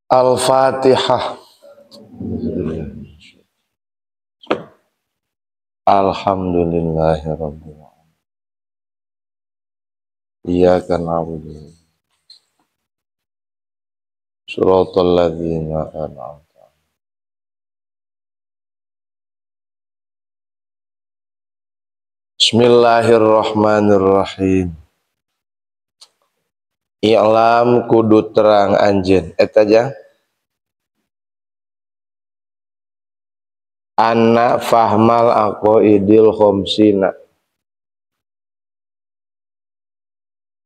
Al-Fatihah. Alhamdulillahirabbil alamin. Iyyaka na'budu. Shiratal ladzina an'amta. Bismillahirrahmanirrahim. I'lam kudu terang anjeun. Eta jang. Anna fahmal aqaidil khamsina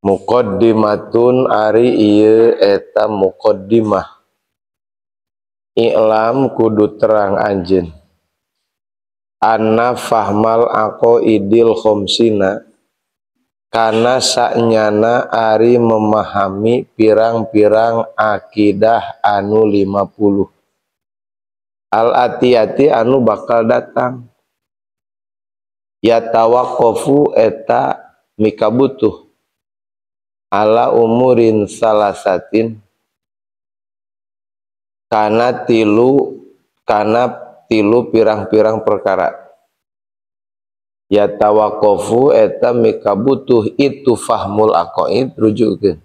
muqaddimatun ari ieu eta muqaddimah. I'lam kudu terang anjeun. Anna fahmal aqaidil khamsina kana saknyana ari memahami pirang-pirang akidah anu 50 al-atiyati anu bakal datang yatawaqqafu eta mikabutuh ala umurin salasatin kana tilu pirang-pirang perkara. Yatawaqqafu eta mikabutuh itu fahmul aqaid rujukeun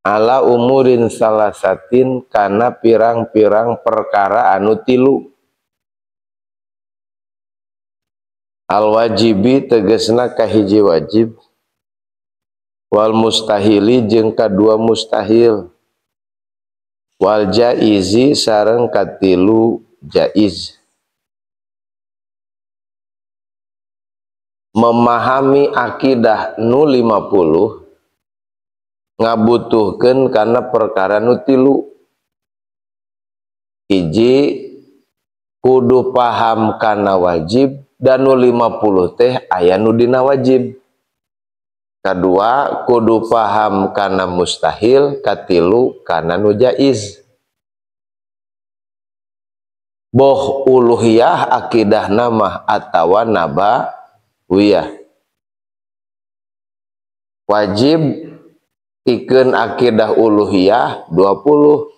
ala umurin salasatin kana pirang-pirang perkara anu tilu. Al wajibi tegesna kahiji wajib, wal mustahili jeung kadua mustahil, wal jaizi sareng katilu jaiz. Memahami akidah nu 50 ngabutuhkeun kana perkara nu tilu. Hiji, kudu paham kana wajib dan nu 50 teh aya nu dina wajib. Kadua, kudu paham kana mustahil. Katilu, kana nu jaiz. Boh uluhiyah akidah nama atawa nabawiyah. Wajib ikeun akidah uluhiyah 20,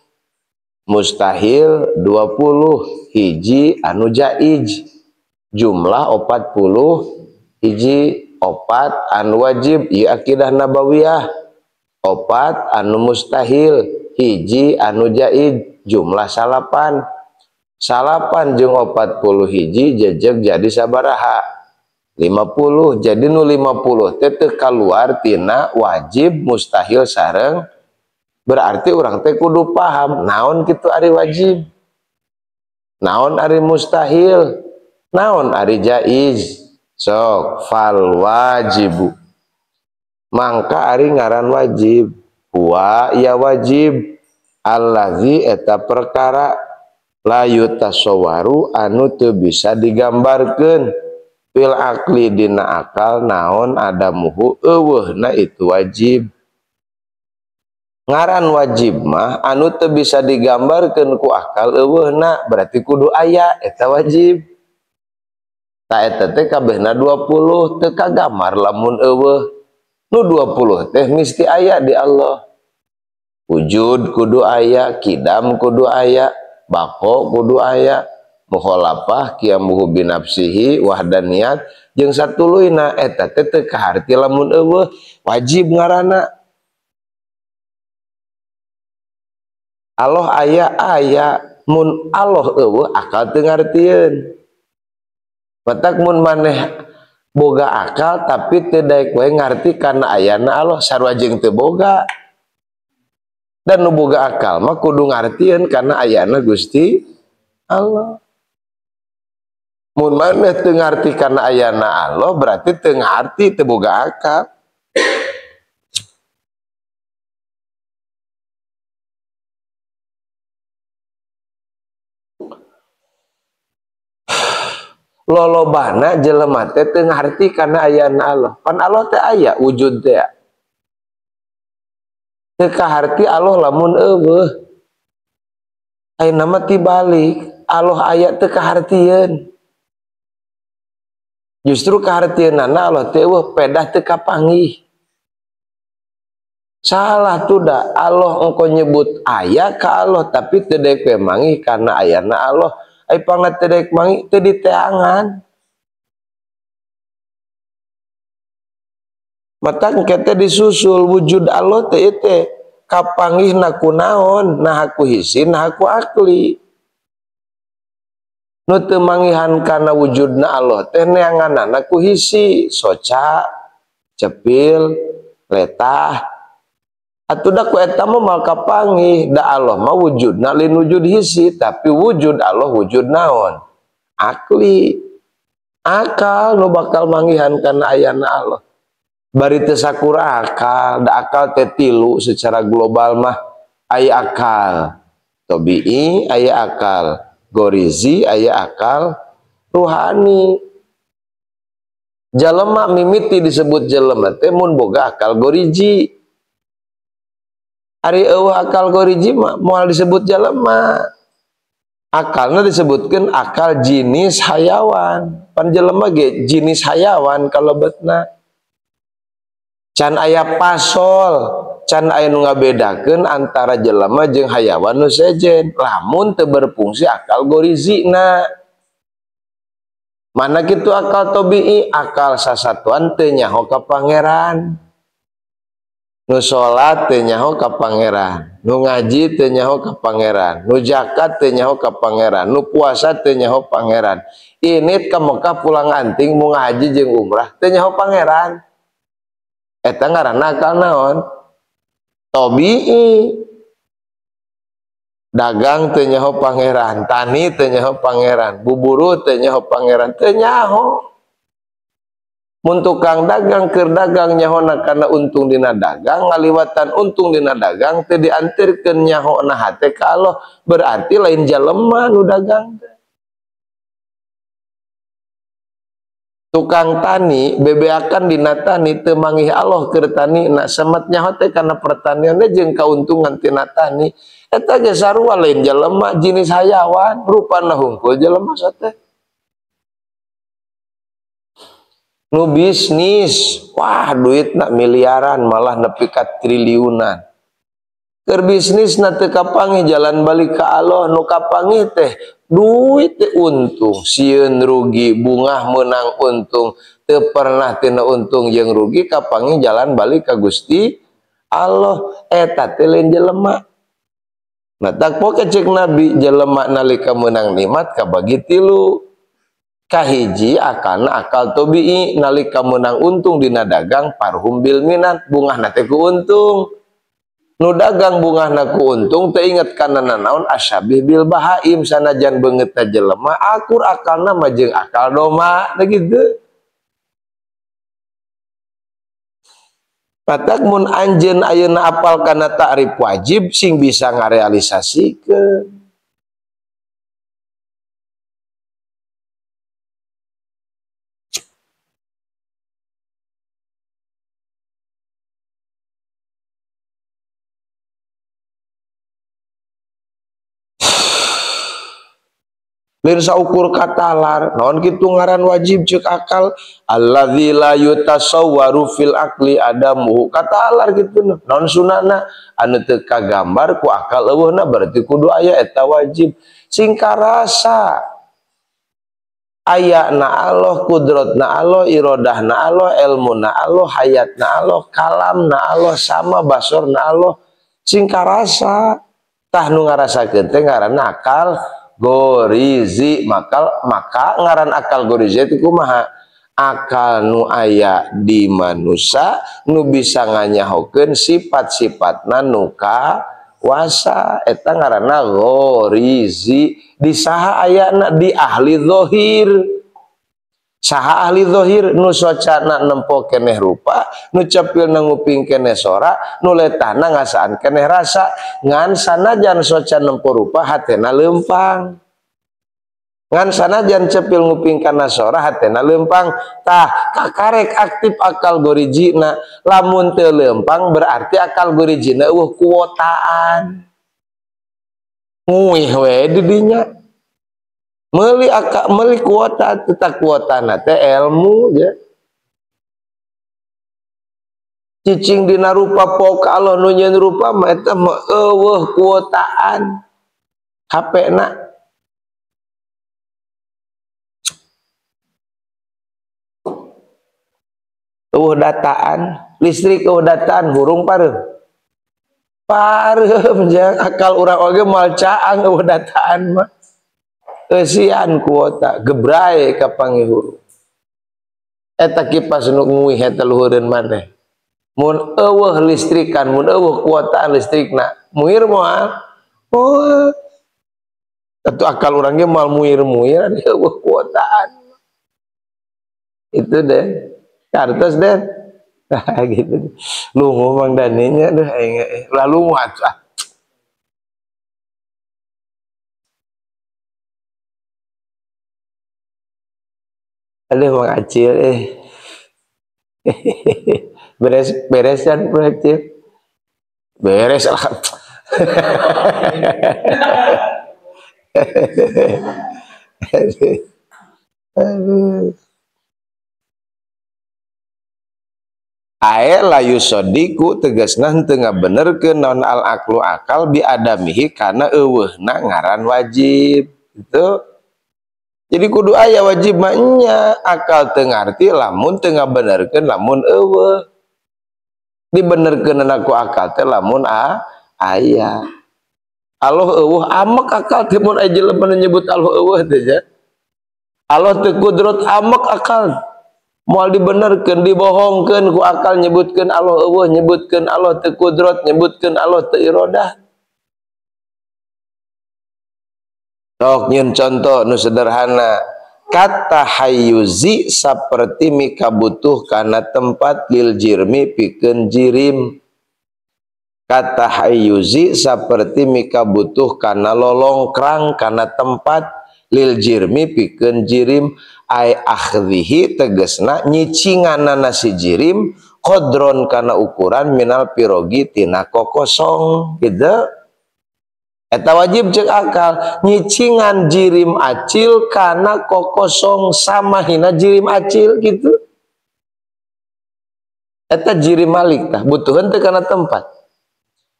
mustahil 20, hiji anu jaiz, jumlah 40 hiji. 4 anu wajib ieu akidah nabawiyah, 4 anu mustahil, hiji anu jaiz, jumlah 9. 9 jeung 40 hiji jejeg jadi sabaraha? 50. Jadi nu 50 teh teu kaluar tina wajib mustahil sareng. Berarti urang teh kudu paham naon kitu ari wajib, naon ari mustahil, naon ari jaiz. Sok fal wajibu mangka ari ngaran wajib, huwa ya wajib allazi eta perkara la yutasawwaru anu teu bisa digambarkeun fil akli dina akal naon adamuhu eueuhna itu wajib. Ngaran wajib mah anu teu bisa digambarkeun ku akal eueuhna, berarti kudu aya eta wajib. Ta eta teh kabehna 20 teu kagambar lamun eueuh. Nu 20 teh mesti aya di Allah. Wujud kudu aya, kidam kudu aya, bako kudu aya, mukhalafah qiyamuhu binafsihi wahdaniyat jeung satuluyna eta teh teu kaharti lamun eueuh, wajib ngaranna. Allah aya aya, mun Allah eueuh akal teu ngartieun. Batak mun maneh boga akal tapi teu daek wae ngarti kana ayana Allah, sarua jeung teu boga. Dan nu boga akal mah kudu ngartieun kana ayana Gusti Allah. Mun maneh teu ngarti kana ayana Allah berarti teu ngarti, teu boga akal. Lolobana jelema teh teu ngarti kana ayana Allah. Pan Allah teh aya wujud teh. Teu kaharti Allah lamun eueuh. Ayeuna mah tibalik, Allah aya teu kahartieun. Justru kahartieunana Allah teh eueuh, pedah teu kapanggih. Salah tuh dah Allah engkau nyebut aya ka Allah tapi teu daek we manggih karena ayana Allah. Ai pangna teu daek manggih teu diteangan. Mata engke teh disusul wujud Allah teh teh kapanggihna ku naon, nah ku hisi, nah ku akli. Nu teu manggihan kana wujudna Allah teh neanganana ku hisi, soca, cepil, letah. Atuh da ku eta mah moal kapanggih, da Allah mah wujudna lain wujud hisi, tapi wujud Allah wujud naon? Akli. Akal nu bakal manggihan kana ayana Allah. Bari teu sakura akal, da akal teh tilu secara global mah aya akal tabi'i, aya akal gorizi, aya akal ruhani. Jelema mimiti disebut jelema teh mun boga akal goriji. Ari eueuh akal goriji mah moal disebut jelema. Akalna disebutkeun akal jenis hayawan. Pan jelema ge jenis hayawan kalebetna. Can aya pasol, can aya nu ngabedakeun antara jelema jeung hayawan nu sejen. Lamun teu berfungsi akal gorizina. Mana kitu akal tabi'i, akal sasatuan teu nyaho ka pangeran. Nu salat teu nyaho ka pangeran, nu ngaji teu nyaho ka pangeran, nu zakat teu nyaho ka pangeran, nu puasa teu nyaho pangeran. Ini ka Mekah pulang anting mau ngaji jeung umrah teu nyaho pangeran. Eta ngaranna akal naon? Tabi'i. Dagang teu nyaho pangeran, tani teu nyaho pangeran, buburu teu nyaho pangeran, teu nyaho. Mun tukang dagang keur dagang nyahona kana untung dina dagang, ngaliwatan untung dina dagang teu diantirkeun nyahona hate ka Allah, berarti lain jelema nu dagang teh. Tukang tani bebeakan dina tani teu manggih Allah keur tani na semet nyaho teh kana pertanianna jeung kauntungan tina tani. Eta ge sarua lain jelema jenis hayawan, rupana hungkul jelema sate. Nu bisnis, wah duitna miliaran malah nepi ka triliunan. Keur bisnisna teu kapanggih jalan balik ka Allah, nu kapanggih teh duit teh untung, sieun rugi, bungah meunang untung, teu pernah tina untung jeung rugi kapanggih jalan balik ka Gusti Allah, eta teh lain jelema. Nah tak poke cek Nabi jelema nalika meunang nikmat kabagi tilu. Kahiji akalna akal tabi'i nalika meunang untung dina dagang parhum bil minat bungahna teh ku untung. Nu dagang bungahna ku untung teu inget kana nanaon asyabih bil bahaim sanajan beungeutna jelema akur akalna mah jeung akal doma teh kitu. Patak mun anjeun ayeuna apal kana ta'rif wajib sing bisa ngarealisasikeun. Lain saukur katalar naon kitu ngaran wajib ceuk akal allazi la yutasawwaru fil aqli adamuhu katalar kitu naon sunahna anu teu kagambar ku akal eueuhna berarti kudu aya eta wajib sing karasa ayana Allah kudratna Allah iradahna Allah ilmuna Allah hayatna Allah kalamna Allah sama basorna Allah sing karasa tah nu ngarasakeun teh ngaranna akal gorizi. Maka ngaran akal gorizi itu kumaha? Akal nu aya di manusa nu bisa nganyahokeun sifat-sifatna nu kawasa eta ngaranna gorizi. Di saha ayana? Di ahli zahir. Saha ahli zahir? Nu socana nempo keneh rupa, nu cepilna nguping keneh sora, nu letahna ngasaan keneh rasa. Ngan sanajan soca nempo rupa hatena leumpang, ngan sanajan cepil nguping kana sora hatena leumpang. Tah kakarek aktif akal gorijina. Lamun teu leumpang berarti akal gorijina eueuh kuotaan, nguih we di dinya. Meuli akal, meuli kuota, tetap kuota na teh ilmu ya. Cicing dina rupa poka Allah nu nyieun rupa mah eta mah eueuh kuotaan HP-na. Eueuh dataan, listrik eueuh dataan hurung pareum. Pareum jang akal urang oge moal caang eueuh dataan mah. Eusian kuota gebrai ka pangihurung. Eta kipas nu nguih eta luhureun maneh. Mun eueuh listrikan, mun eueuh kuotaan listrikna, muir moal. Oh. Tentu akal urang ge moal muir-muir eueuh kuotaan. Itu deh. Kartos deh. Nah, gitu. Lungu Mang Daninya duh aing lalu lungu atuh. Aduh Mang Acil Beres beresan Mang Acil. Beres lah. Aduh. Ae la yusadiku tegasna henteu ngabenerkeun naon al aklu akal bi adamihi kana eueuhna ngaran wajib gitu. Jadi kudu aya wajib mah nya akal teu ngarti lamun teu ngabenerkeun lamun eueuh. Dibenerkeun ku akal teh lamun aya. Allah eueuh amek akal teh mun aya jelema nyebut Allah eueuh teh nya. Allah teu kudrat amek akal. Moal dibenerkeun dibohongkeun ku akal nyebutkeun Allah eueuh, nyebutkeun Allah teu kudrat, nyebutkeun Allah teu iradah. Sok nyeun contoh nu sederhana. Kata hayyuzi saperti mika butuh kana tempat lil jirmi pikeun jirim. Kata hayyuzi saperti mika butuh kana lolongkrang kana tempat lil jirmi pikeun jirim. Ai akhdhihi tegesna nyicinganana si jirim qadron kana ukuran minal pirogi tina kokosong gitu. Eta wajib cek akal nyicingan jirim acil kana kokosong sama hina jirim acil gitu. Eta jirim malik tah butuheun teu kana tempat.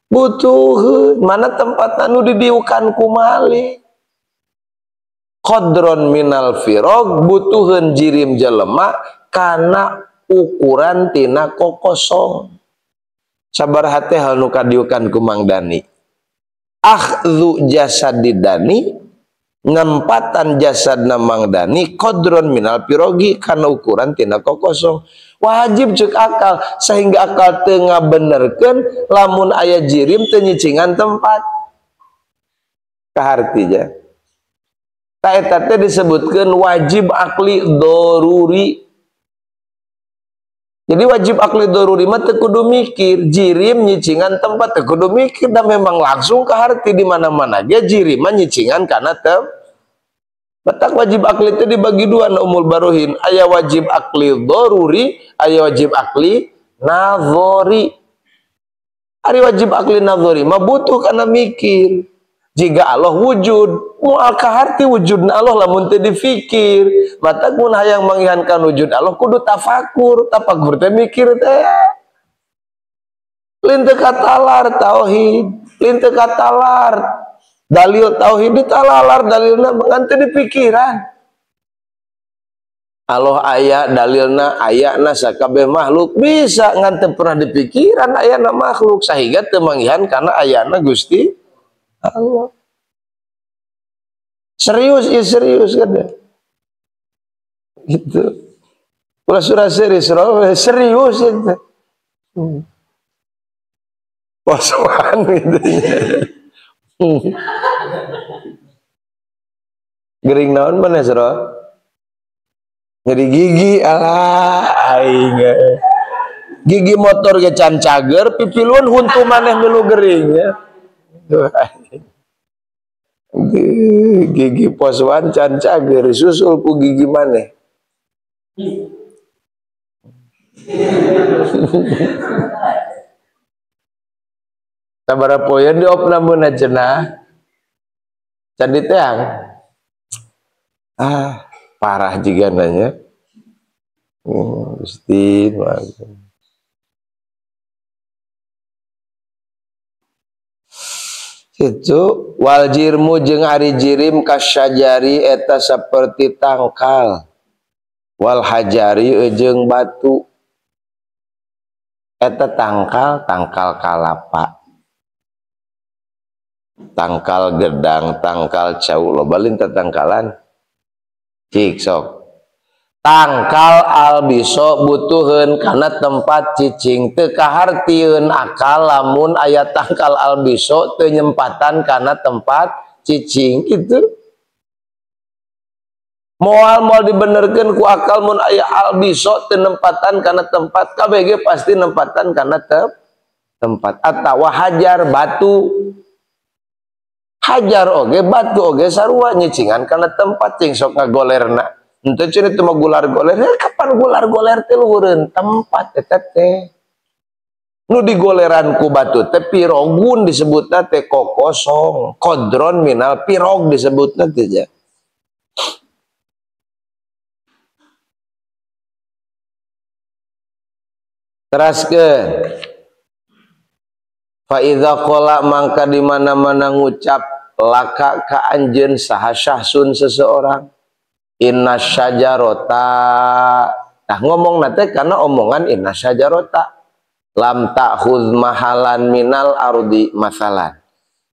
Butuheun mana tempat anu didiukan ku malik. Qadron minal firog butuheun jirim jelema kana ukuran tina kokosong. Sabaraha teh hal nu kadiukan ku Mang Dani. Akhdzu jasadidani nempatan jasadna Mang Dani qadron minal pirogi kana ukuran tina kokosong. Wajib cek akal sehingga akal teu ngabenerkeun lamun aya jirim teu nyicingan tempat. Kaharti ja. Ta eta teh disebutkeun wajib akli doruri. Jadi wajib akli doruri mah teu kudu mikir, jirim nyicingan tempat teu kudu mikir dan memang langsung ke harti di mana-mana ge jirim mah nyicingan kana tem. Batak wajib akli teh dibagi dua na umul barohin, aya wajib akli doruri, aya wajib akli nadhori. Ari wajib akli nadhori mah butuh kana mikir. Jika Allah wujud, moal kaharti wujudna Allah lamun teu difikir. Matak mun hayang manggihankan wujud Allah kudu tafakur, tafakur teh mikir teh. Lain teu katalar tauhid, lain teu katalar dalil tauhid ditalalar dalilna ngan teu dipikiran. Allah aya dalilna ayana sakabeh makhluk bisa ngan teu pernah dipikiran ayana makhluk sehingga teu manggihan kana ayana Gusti Allah. Serius ya serius kan ya. Gitu. Ulah surah serius, serius itu. Posoan gitu. Gering naon mana sero? Nyeri gigi alah aing. Gigi motor ge can cager pipiluan huntu maneh milu gering ya. Gigi posoan can cager susul ku gigi maneh. Sabaraha poeun diopnamna cenah. Can diteang. Ah, parah jiga nanya. Gusti, Itu wal jirmu jeung ari jirim kasyajari eta saperti tangkal wal hajari jeung batu eta tangkal tangkal kalapa tangkal gedang tangkal cau loba lin tatangkalan cik sok tangkal albiso butuheun kana tempat cicing teu kahartieun akal lamun aya tangkal albiso teu nyempatan kana tempat cicing gitu moal dibenerkeun ku akal mun aya albiso teu nempatan kana tempat KBG pasti nempatan kana tempat atawa hajar batu hajar oge batu oge sarua nyicingan kana tempat cing sok ngagolerna. Enteu cenah teu mah gular-goler, kapan gular-goler teh luhureun tempat eta teh. Nu digoleran ku batu teh pirogun disebutna teh kokosong, kodron minal pirog disebutna teh ja. Teraskeun. Fa idza qala mangka di mana-mana ngucap laka ka anjeun saha syahsun seseorang inna syajarota. Nah ngomong nate karena omongan inna syajarota lam ta'khudz mahalan minal ardi masalan.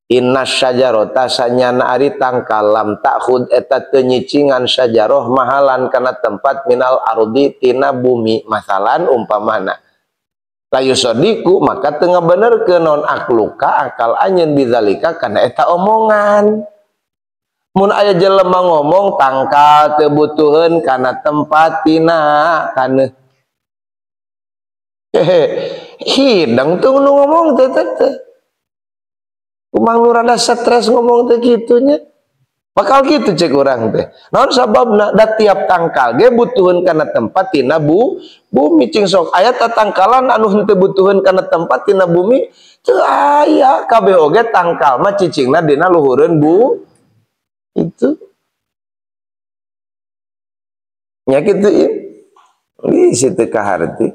Inna syajarota sanyana ari tangkal lam ta'khudz eta teu nyicingan syajaroh mahalan kana tempat minal ardi tina bumi masalan umpamana. La yusadiku maka teu ngabenerkeun naon akluka akal anjeun bidzalika kana eta omongan. Mun aya jelema ngomong tangkal teu butuheun kana tempat tina taneuh. Hehe, hidang tuh nu ngomong teh teh. Kumang nu rada stres ngomong teh kitu nya. Bakal kitu cek urang teh. Naon sababna da tiap tangkal ge butuheun kana tempat tina bumi cing sok aya tatangkalan anu henteu butuheun kana tempat tina bumi teu aya kabeh oge tangkal mah cicingna dina luhureun bu itu nya kitu ieu ih situ kaharti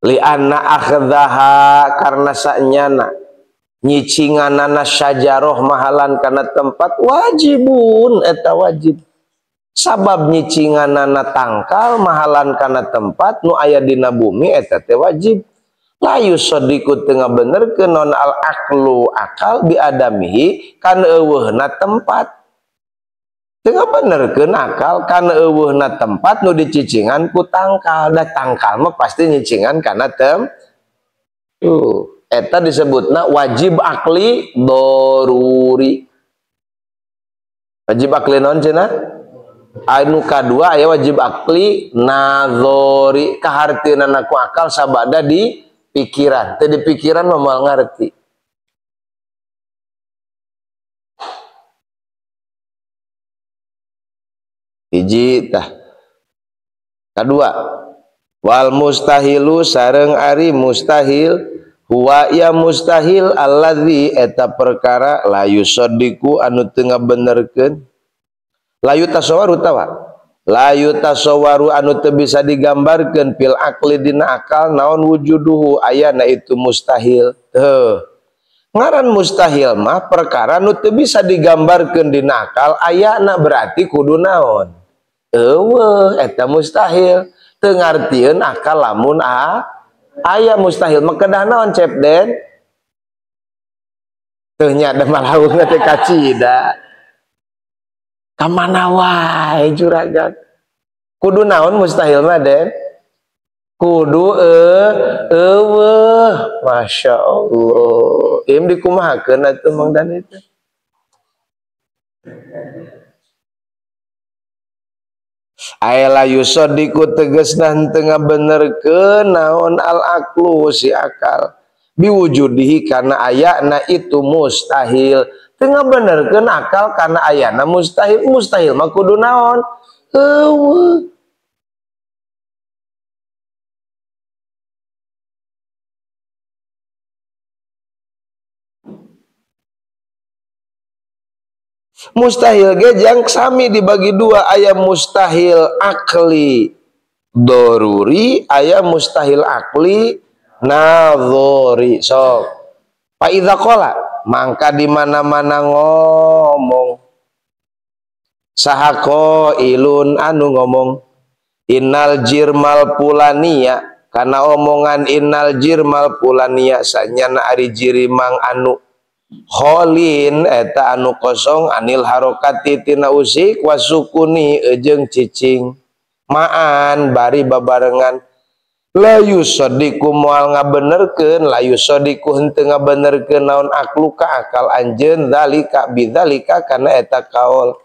li anna akhdhaha karena sanyana nyicinganana syajaroh mahalan kana tempat wajibun eta wajib. Sabab nyicinganana tangkal mahalan kana tempat nu aya dina bumi eta teh wajib. La yusadiku teu ngabenerkeun non al aqlu akal bi adamihi kana eueuhna tempat. Teu ngabenerkeun akal kana eueuhna tempat nu dicicingan ku tangkal. Da tangkal mah pasti nyicingan kana tem. Eta disebutna wajib akli doruri. Wajib akli naon cenah? Anu kadua aya wajib akli nazori kahartieunana ku akal sabada di pikiran. Teu di pikiran mah moal ngarti. Hiji tah. Kadua wal mustahilu sareng ari mustahil huwa ya mustahil alladzi eta perkara la yusaddiqu anu teu ngabenerkeun layu tasawaru tawa layu tasawaru anu teu bisa digambarkeun fil aqli dina akal naon wujuduhu ayana itu mustahil. Heuh ngaran mustahil mah perkara nu teu bisa digambarkeun dina akal ayana berarti kudu naon eueuh eta mustahil teu ngartieun akal lamun aya mustahil mah kedah naon cep den teu nya da malaung teh kacida kamana wae juragan kudu naon mustahil mah den kudu eueuh Masya Allah im dikumahakeun atuh Mang Dan itu Aila yusadiku tegasna henteu ngabenerkeun naon al aqlu si akal biwujudihi kana ayana itu mustahil. Teu ngabenerkeun akal kana ayana mustahil. Mustahil mah kudu naon eueuh. Mustahil ge jang sami dibagi dua, aya mustahil akli doruri, aya mustahil akli nadhori. Sok fa idza qala mangka di mana-mana ngomong saha qailun anu ngomong innal jirmal pulania, karena omongan innal jirmal pulania sanyana ari jirimang anu kholin eta anu kosong anil harokati tina usik wasukuni jeung cicing maan bari babarengan la yusadiku moal ngabenerkeun la yusadiku henteu ngabenerkeun naon akluka akal anjeun zalika bidzalika kana eta kaol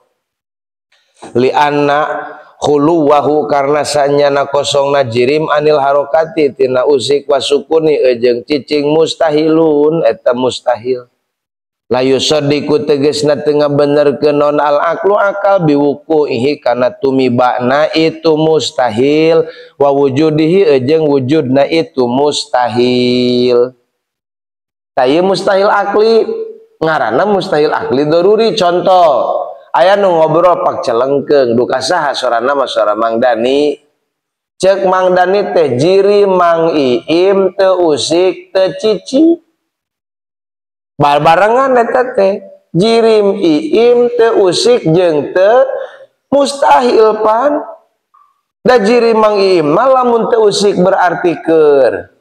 li anna khuluwahu karena sanyana kosongna jirim anil harokati tina usik wasukuni jeung cicing mustahilun eta mustahil. La yusadiku tegesna teu ngabenerkeun naon al aklu akal biwukuihi kana tumibana itu mustahil wa wujudihi jeung wujudna itu mustahil. Tah ieu mustahil akli ngaranna mustahil akli daruri. Contoh aya nu ngobrol pak celengkeung duka saha sorana mah sora Mang Dani. Ceuk Mang Dani teh jiri Mang Iim teu usik teu cicing. Barbarengan eta teh jirim iim teu usik jeung teu mustahil pan. Da jirim Mang Iim mah lamun teu usik berarti keur,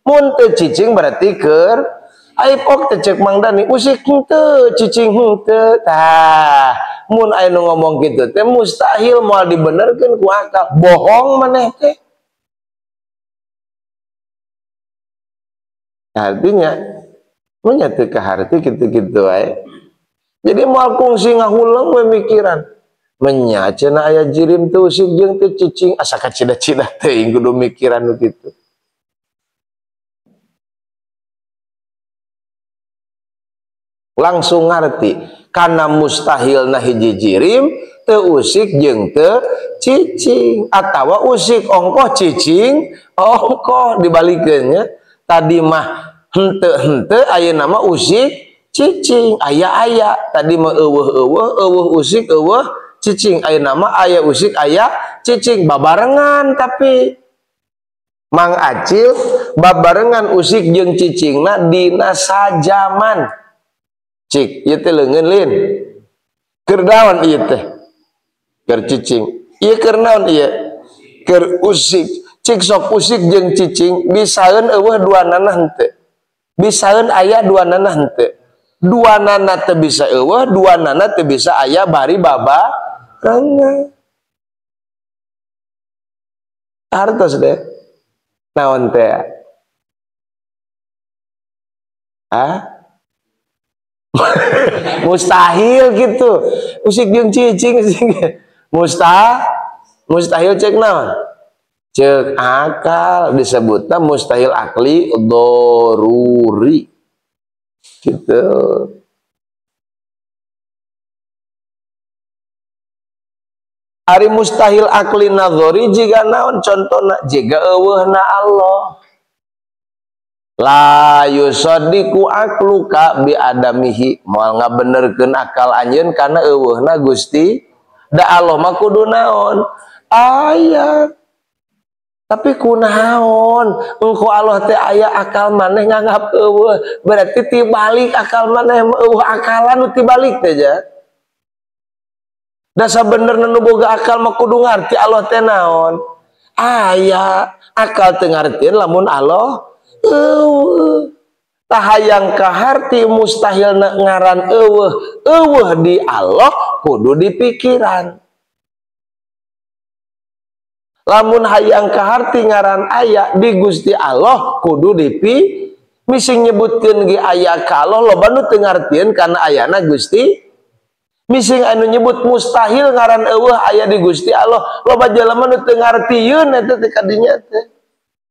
mun teu cicing berarti keur. Ai pok teh ceuk Mang Dani usik henteu cicing henteu. Tah mun aya nu ngomong kitu teh mustahil moal dibenerkeun ku akal, bohong maneh teh. Artinya mun teu kaharti kitu-kitu wae. Jadi moal kungsi ngahuleng we mikiran. Menya cenah aya jirim teu usik jeung teu cicing asa kacida-cida teuing kudu mikiran nu kitu. Langsung ngarti kana mustahilna hiji jirim teu usik jeung teu cicing atawa usik ongkoh cicing ongkoh dibalikeun nya. Tadi mah henteu-henteu ayeuna mah usik cicing aya-aya, tadi mah eueuh-eueuh eueuh usik eueuh cicing, ayeuna mah aya usik aya cicing babarengan. Tapi Mang Acil babarengan usik jeung cicingna dina sajaman. Cik ieu teh leungeun lin keur naon ieu teh keur cicing, ieu keur naon ieu keur usik. Cik sok usik jeung cicing bisaeun eueuh duanana henteu, bisaeun aya duanana henteu, duanana teu bisa eueuh, duanana teu bisa aya bari babarengan. Hartos deh naon teh ah mustahil gitu usik jeung cicing mustahil cek naon cek akal disebutna mustahil akli doruri gitu. Ari mustahil akli nadhori jiga naon contona jiga eueuhna Allah. La yusaddiqu akluka bi adamihi moal ngabenerkeun akal anjeun kana eueuhna Gusti. Da Allah mah kudu naon aya. Tapi kunaon engko Allah teh aya akal maneh nganggap eueuh, berarti tibalik akal maneh eueuh akalan nu tibalik teh ja. Da sabenerna nu boga akal mah kudu ngarti Allah teh naon aya, akal teu ngartieun lamun Allah eueuh. Tah hayang kaharti mustahilna ngaran eueuh, eueuh di Allah kudu dipikiran. Lamun hayang kaharti ngaran aya di Gusti Allah kudu dipi mising nyebutkeun ge aya ka Allah loba nu teu ngartieun kana ayana Gusti. Mising anu nyebut mustahil ngaran eueuh aya di Gusti Allah loba jelema nu teu ngartieun eta teh kadinya teh.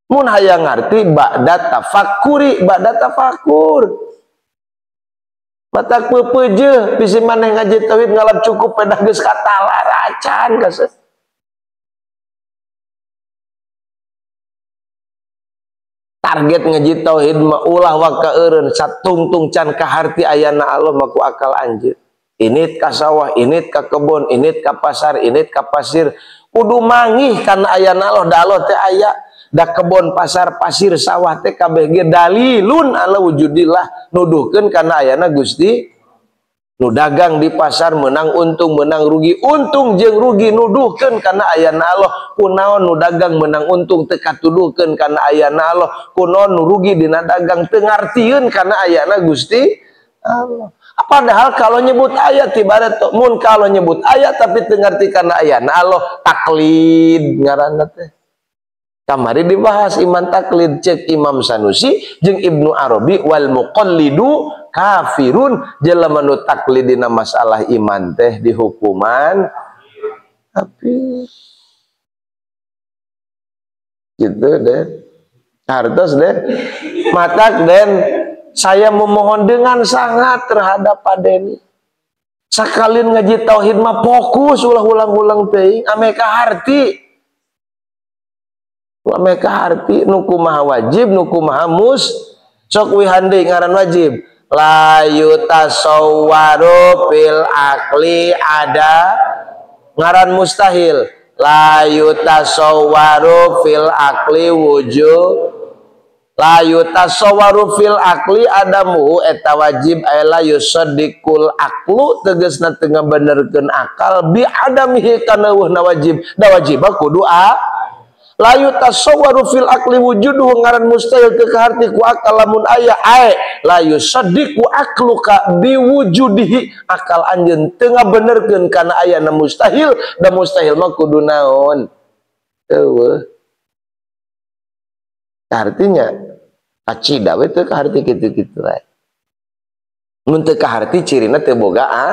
Mun hayang ngarti ba'da tafakkuri, ba'da tafakur. Matak peupeujeuh bisi maneh ngaji tauhid ngalap cukup pedah geus katalar acan kasih. Target ngaji tauhid mah ulah waka eureun satungtung can kaharti ayana Allah mah ku akal anjeun. Init ka sawah, init ka kebon, init ka pasar, init ka pasir. Kudu mangih kana ayana Allah, da Allah teh aya. Da kebon, pasar, pasir, sawah teh kabeh ge dalilun ala wujudillah, nuduhkeun kana ayana Gusti. Nu dagang di pasar menang untung, menang rugi, untung jeung rugi nuduhkeun kana ayana Allah. Kunaon nu dagang menang untung teu katuduhkeun kana ayana Allah, kunaon nu rugi dina dagang teu ngartieun kana ayana Gusti Allah. Padahal kalau nyebut ayat ibarat mun kalau nyebut ayat tapi teu ngarti kana ayana Allah, taklid ngaranna teh. Kamari dibahas iman taklid cek Imam Sanusi jeung Ibnu Arabi wal muqallidu kafirun, jelema nu taklid dina masalah iman teh dihukuman tapi gitu deh. Hartos deh. Matak den saya memohon dengan sangat terhadap Pak Deni. Sakalin ngaji tauhid mah fokus ulah ulang-ulang teuing ame kaharti. Ame kaharti nu kumaha wajib nu kumaha mus sok wihan deui ngaran wajib. La yutasawwaru fil akli ada ngaran mustahil. La yutasawwaru fil akli wujud. La yutasawwaru fil akli adamuhu eta wajib ay la yusaddiqul aklu tegasna teu ngabenerkeun akal bi adamihi kana eueuhna wajib. Da wajib kudu a la yutasawwaru fil akli wujuduhu ngaran mustahil teu kaharti ku akal lamun aya ae la yusaddiqu akluka biwujudihi akal anjeun teu ngabenerkeun kana ayana mustahil da mustahil mah kudu naon eueuh. Artinya kacida we teu kaharti kitu-kitu wae. Mun teu kaharti cirina teu boga a.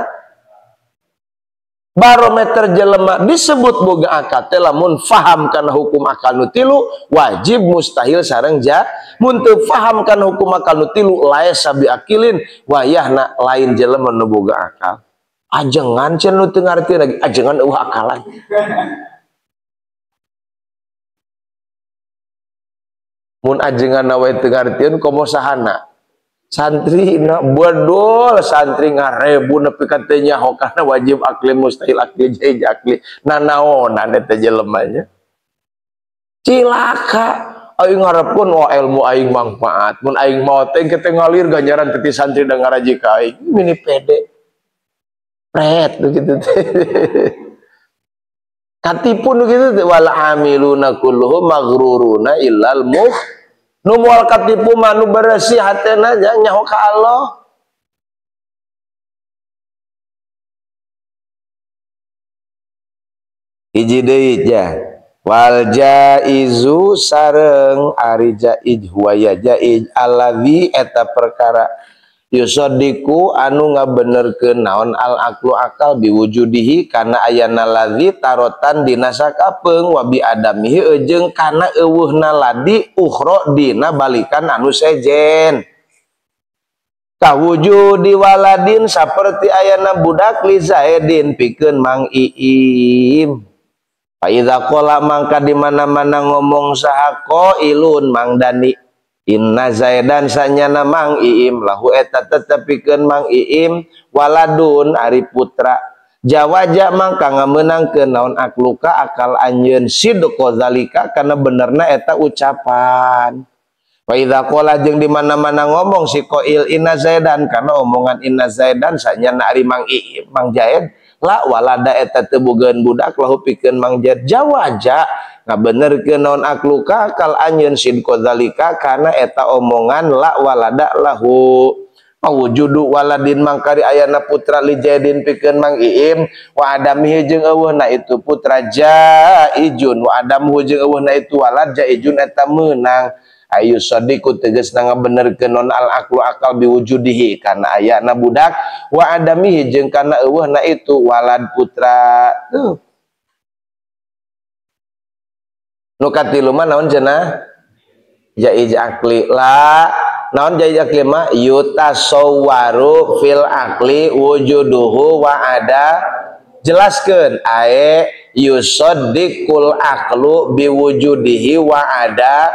Barometer jelema disebut boga akal teh lamun faham kana hukum akal nu tilu wajib mustahil sareng ja. Mun teu faham kana hukum akal nu tilu laesa biakilin wayahna lain jelema nu boga akal. Ajengan cenah nu teu ngarti lagi ajengan eueuh akalan. Mun ajengan we teu ngartieun komo sahana. Santri na bodol santri ngarebu nepi ka teu nyaho kana wajib akli mustahil akli jaiz akli nanaonan eta jelema nya. Cilaka aing ngarepkeun wah ilmu aing manfaat mun aing maot teh kita ngalir ganjaran ti santri da ngaraji ka aing mini pede. Pret kitu teh. Katipu nu kitu teh wal amiluna kulluhum maghruruna illal mukh. Nu moal katipu mah nu beresih hatena nyaho ka Allah. Hiji deui ja. Wal jaizu sareng ari jaiz huwa ya jaiz allazi eta perkara yusaddiqu anu ngabenerkeun naon al aqlu akal biwujudihi kana ayana ladzi tarotan dina sakapeung wa bi adamihi jeung kana eueuhna ladi ukhra dina balikan anu sejen kawujudi waladin saperti ayana budak li Zaidin pikeun Mang Iim. Fa idza qala mangka di mana-mana ngomong saha qailun Mang Dani inna Zaidan sanyana Mang Iim lahu eta tetepikeun Mang Iim waladun ari putra jawaja mangka ngamenangkeun naon akluka akal anjeun sidqa zalika kana benerna eta ucapan. Wa idza qala jeung di mana-mana ngomong si qail inna Zaidan kana omongan inna Zaidan sanyana ari Mang Iim Mang Zaid la walada eta teu bogaeun budak lahu pikeun Mang Zaid jawaja ngabenerkeun naon akluka akal anjeun sidqa zalika kana eta omongan la walada lahu mawujudu waladin mangkari ayana putra li Zaidin pikeun Mang Iim wa adamihi jeung eueuhna itu putra jaijun wa adamuhu jeung eueuhna itu walad jaijun eta meunang ayu sadiqu tegasna ngabenerkeun naon al aqlu akal biwujudihi kana ayana budak wa adamihi jeung kana eueuhna itu walad putra. Tuh. Nu katilu mah naon cenah jaiz akli la naon jaiz akli mah yutasawwaru fil akli wujuduhu wa ada jelaskeun ae yusaddiqul aqlu biwujudihi wa ada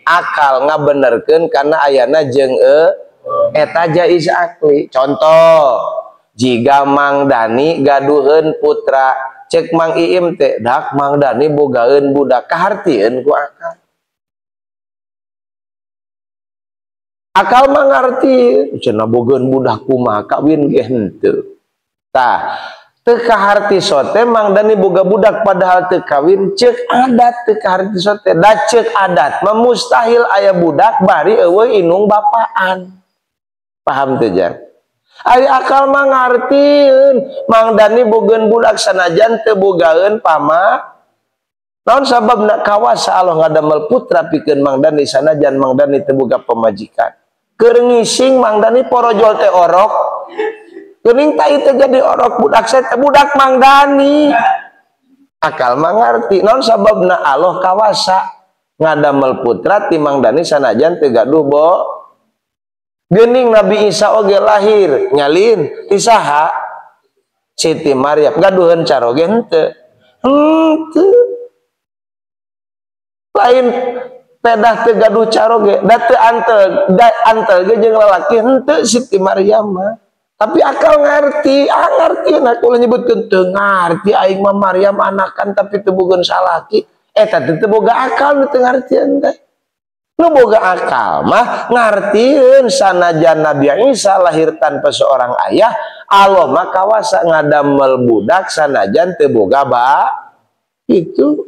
akal ngabenerkeun kana ayana jeung eta jaiz akli. Contoh Jika Mang Dani gaduheun putra, cek Mang Iim teh dak Mang Dani bogaeun budak, kahartieun ku akal. Akal mah ngarti, cenah bogaeun budak kumaha kawin ge henteu. Tah, teu kaharti sote Mang Dani boga budak padahal teu kawin, cek adat teu kaharti sote. Da cek adat mah mustahil aya budak bari eueuh inung bapaan. Paham teu jang? Ari akal mah ngartieun Mang Dani bogaeun budak sanajan teu bogaeun pama. Naon sababna kawasa Allah ngadamel putra pikeun Mang Dani sanajan Mang Dani teu boga pamajikan. Keur ngising Mang Dani porojol teh orok. Geuning tai teh jadi orok budak saya teh budak Mang Dani. Akal mah ngarti naon sababna Allah kawasa ngadamel putra ti Mang Dani sanajan teu gaduh bo. Geuning Nabi Isa oge lahir nyalin ti saha? Siti Maryam gaduheun caroge henteu. Henteu. Lain pedah teu gaduh caroge, da teu antel, da antel ge jeung lalaki henteu Siti Maryam mah. Tapi akal ngarti, ah ngarti nah ulah nyebutkeun teu ngarti aing mah Maryam anakan tapi teu bogaeun salaki. Eta teh teu boga akal nu teu ngartieun teh. Nu boga akal mah ngartieun sanajan Nabi Isa lahir tanpa seorang ayah, Allah mah kawasa ngadamel budak sanajan teu boga ba. Itu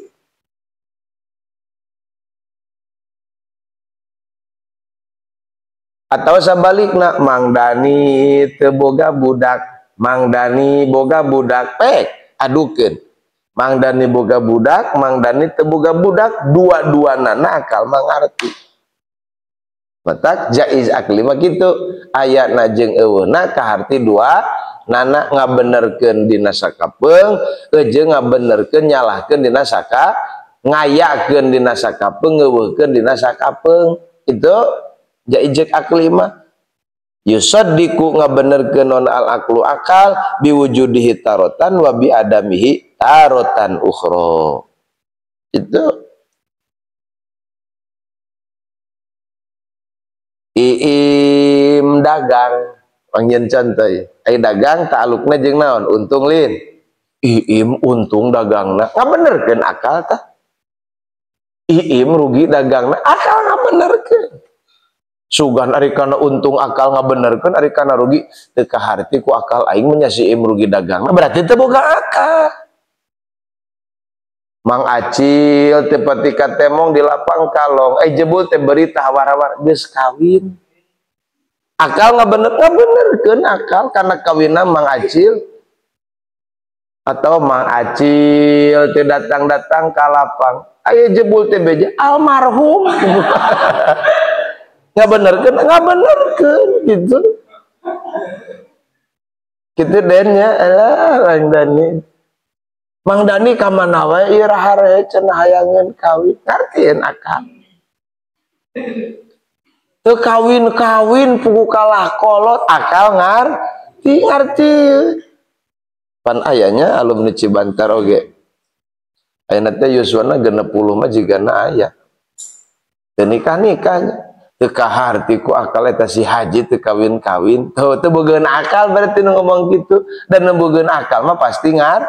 atau sabalikna Mang Dani teu boga budak, Mang Dani boga budak, pek adukeun. Mang Dani boga budak, Mang Dani teu boga budak, dua-duanana akal mah ngarti. Matak jaiz akli mah kitu, ayana jeung eueuhna kaharti dua nana ngabenerkeun dina sakapeung, jeung ngabenerkeun nyalahkeun dina saka, ngayakeun dina sakapeung, ngeuweuhkeun dina sakapeung. Itu jaiz akli mah. Yusaddiqu ngabenerkeun non al aklu akal biwujudihi tarotan wa bi adamihi tarotan ukhra. Itu iim dagang pangjeun contoh ieu. Ai dagang ta'alukna jeung naon? Untung lin. Iim untung dagangna ngabenerkeun akal tah. Iim rugi dagangna akal ngabenerkeun. Sugan ari kana untung akal ngabenerkeun, ari kana rugi teu kaharti ku akal aing mah nya si iim rugi dagangna berarti teu boga akal. Mang Acil teu pati katemong di lapang kalong, jebul teh berita hawar-hawar geus kawin. Akal ngabenerkeun akal karena kawinna Mang Acil. Atau Mang Acil teu datang-datang ka lapang, aya jebul teh beja almarhum. Ngabenerkeun gitu. Kitu dennya alah Mang Dani. Mang Dani ka mana wae ieu rahare cenah hayangeun kawin, ngartieun akal. Teu kawin-kawin pugu kalah kolot akal ngarti ngarti. Pan ayanya alumni Cibantar oge. Ayeuna teh yuswana 60 mah jigana aya. Teu nikah-nikahnya. Teu kaharti ku akal eta si haji teu kawin-kawin. Tuh teu bogaeun akal berarti nu ngomong kitu. Dan nu bogaeun akal mah pasti ngar.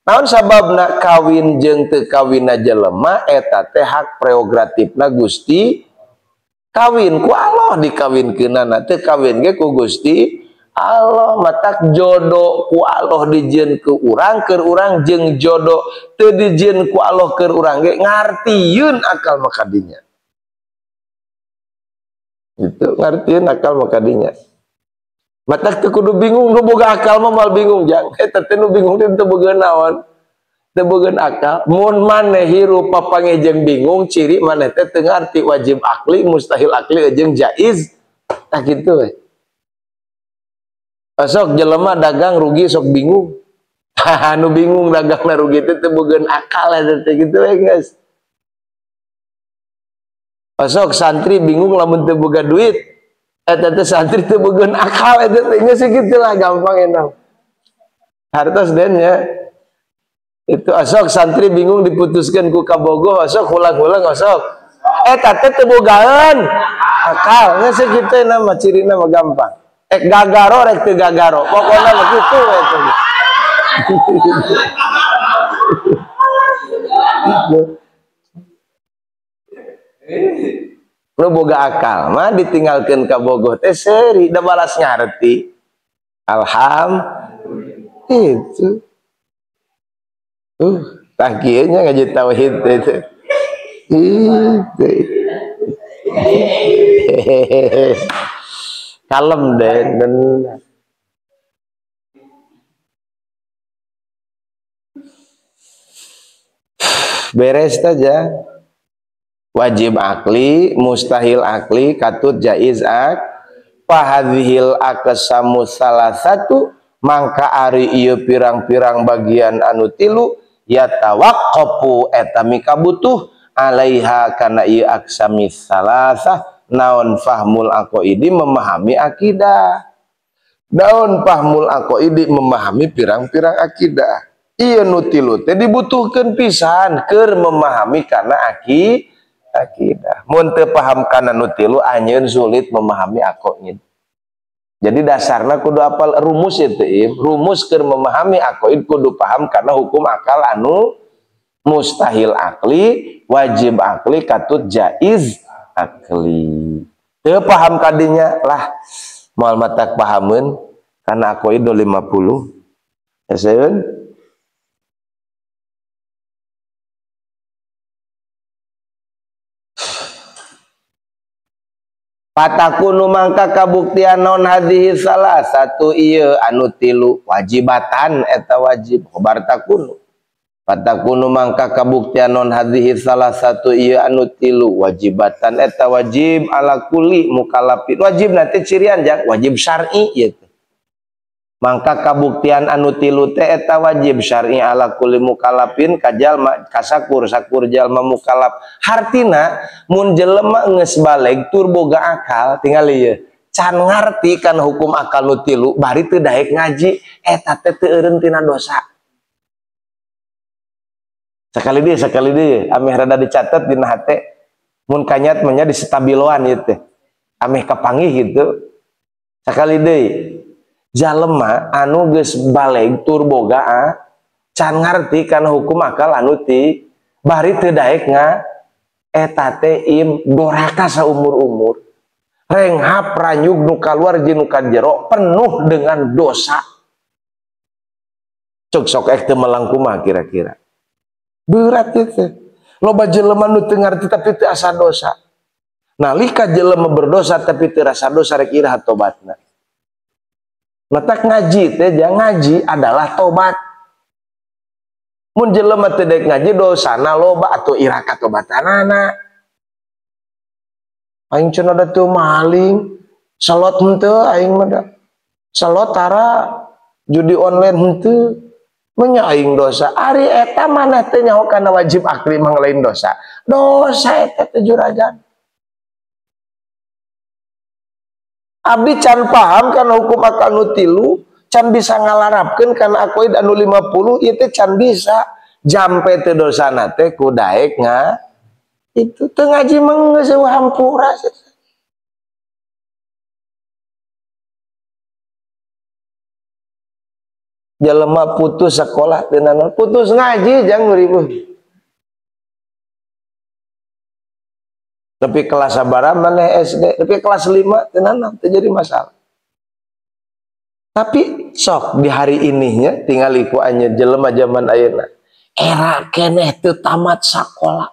Naon sababna kawin jeung teu kawinna jelema eta teh hak prerogatifna Gusti. Kawin ku Allah dikawinkeunana, teu kawin ge ku Gusti Allah. Matak jodoh ku Allah dijieun ku urang keur urang jeung jodoh teu dijieun ku Allah keur urang ge ngartieun akal mah kadinya. Itu ngartieun akal mah kadinya. Matak teu kudu bingung, nu boga akal mah moal bingung jang. Eta teh nu bingung teh teu boga naon. Teu boga akal. Mun maneh hirup papanggih jeung bingung, ciri maneh teh teu ngarti wajib akli, mustahil akli jeung jaiz. Tah kitu we. Sok jelema dagang rugi sok bingung. Nu bingung dagangna rugi teh teu boga akal eta teh kitu we geus. Sok santri bingung lamun teu boga duit. Eta teh santri teu boga akal eta teh geus kitu lah gampang enak. Hartos den nya. Itu asok santri bingung diputuskeun ku kabogoh asok hulang-hulang asok. Eta teh teu bogaeun akal geus kitu nama cirina mah gampang. Ek gagaro rek teu gagaro. Pokona mah kitu we teh. Nu boga akal mah ditinggalkeun ka bogoh teh seuri da balas ngarti. Alhamdulillah. Itu. Tah kieu nya ngaji tauhid teh. Itu. Kalem deh dan beres saja. Wajib akli, mustahil akli, katut jaiz ak. Fahadhil aqsamu salasatu mangka ari ieu pirang-pirang bagian anu tilu yatawaqqafu eta mikabutuh alaiha kana ieu aqsami salasah naon fahmul aqaidi memahami akidah. Naon fahmul aqaidi memahami pirang-pirang akidah. Ieu nu tilu teh dibutuhkeun pisan keur memahami kana akidah. Mun teu paham kana nu tilu anjeun sulit memahami aqaid. Jadi dasarna kudu apal rumus itu, rumus keur memahami aqaid kudu paham kana hukum akal anu mustahil akli, wajib akli, katut jaiz akli. Teu paham kadinya lah moal matak pahameun kana aqaid 50. Eseun patakunu mangka kabuktian non hadhihi salah satu ieu anu tilu wajibatan eta wajib khobar takunu. Patakunu mangka kabuktian non hadhihi salah satu ieu anu tilu wajibatan eta wajib ala kulli mukallafin. Wajib nanti cirian jang wajib syar'i ieu teh. Mangka kabuktian anu tilu teh eta wajib syar'i ala kulli mukallafin ka jalma kasakur sakur jalma mukallaf. Hartina mun jelema geus baleg tur boga akal tingali ieu can ngarti kana hukum akal nu tilu bari teu daek ngaji eta teh teu eureun tina dosa. Sekali deui ameh rada dicatet dina hate mun kanyat mah nya disetabiloan ieu teh ameh kapanggih gitu. Sekali deui jalema anu geus baleg tur boga can ngarti kana hukum akal anu ti bari teu daek nga eta teh im doraka saumur-umur renghap ranyug nu kaluar jeung nu kajero penuh dengan dosa. Cuk sok ek teu melang kumaha kira-kira berat itu. Loba jelema nu teu ngarti tapi teu asa dosa. Nalika jelema berdosa tapi teu rasa dosa rek iraha tobatna. Letak ngaji teh jangan ngaji adalah tobat. Mun jelema teu daek ngaji dosana loba atuh iraha tobatanana. Aing cenah da teu maling, salot henteu aing mah da. Salot tara judi online henteu. Menya aing dosa. Ari eta maneh teh nyaho kana wajib akli mah lain dosa. Dosa eta teh juragan. Abdi can paham kana hukum akal nu tilu, can bisa ngalarapkeun kana aqaid anu 50 ieu teh can bisa. Jampe teu dosana teh ku daek nga itu teu ngaji mah geus hampura. Jelema putus sekolah teu naon, putus ngaji jang ribuh. Tapi kelas sabaraha maneh SD, tapi kelas 5 teu naon, teu jadi masalah. Tapi sok di hari ininya tinggal iku anjeun jelema zaman ayeuna. Era keneh teu tamat sakola.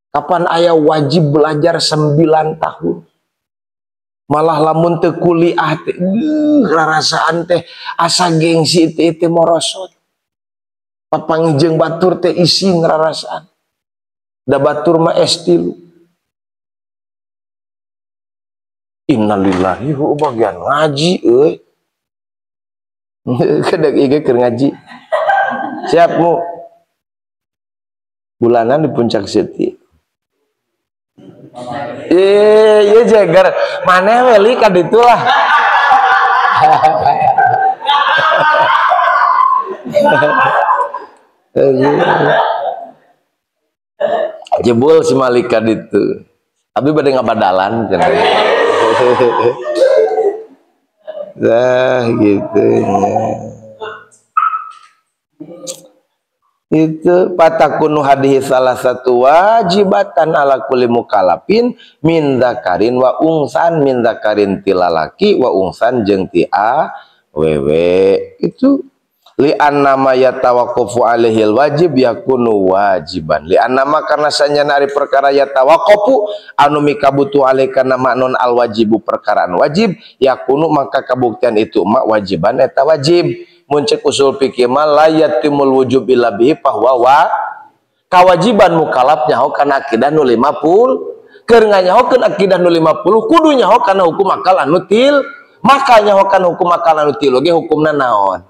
Kapan aya wajib belajar 9 tahun. Malah lamun teu kuliah teh rarasaan teh asa gengsi teh teh morosot. Papanggih jeung batur teh isin rarasaan. Da batur mah S3. Innalillahi wa bagian ngaji euy. Kedek ieu keur ngaji. Siap mu. Bulanan di Puncak City. Iya jeger. Maneh weli ka ditu lah. Jebul si Malika ditu. Abi bade ngabadalan cenah. Dah gitu nya. Itu patakunu hadihi salah satu wajibatan ala kulli mukallafin min dzakarin wa ungsan, min dzakarin ti lalaki wa ungsan jeung ti awewe. Itu li annama yatawaqqafu alaihil wajib yakunu wajiban. Li annama karena sanyana ari perkara yatawaqqafu anu mikabutu alaihi kana maknun al wajibu perkaraan wajib yakunu maka kabuktian itu ma wajiban eta wajib. Mun cek usul fikih mah la yatimul wujub illa bihi fahuwa wa kawajiban mukallaf nyaho kana akidah nu 50, keur nganyahokeun akidah nu 50 kudu nyaho kana hukum akal anu til, maka nyaho kana hukum akal anu tilu ge hukumna naon?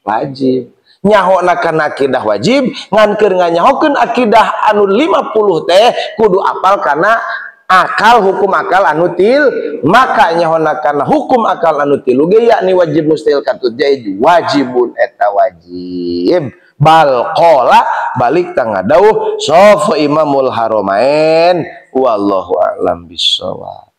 Wajib. Nyahona kana akidah wajib, ngan keur nganyahokeun akidah anu 50 teh kudu apal kana akal hukum akal anu til, maka nyahona kana hukum akal anu tilu ge yakni wajib mustahil katut jaiz wajibun eta wajib. Bal qala balik tangga dawuh sapa Imamul Haramain wallahu a'lam bissawab.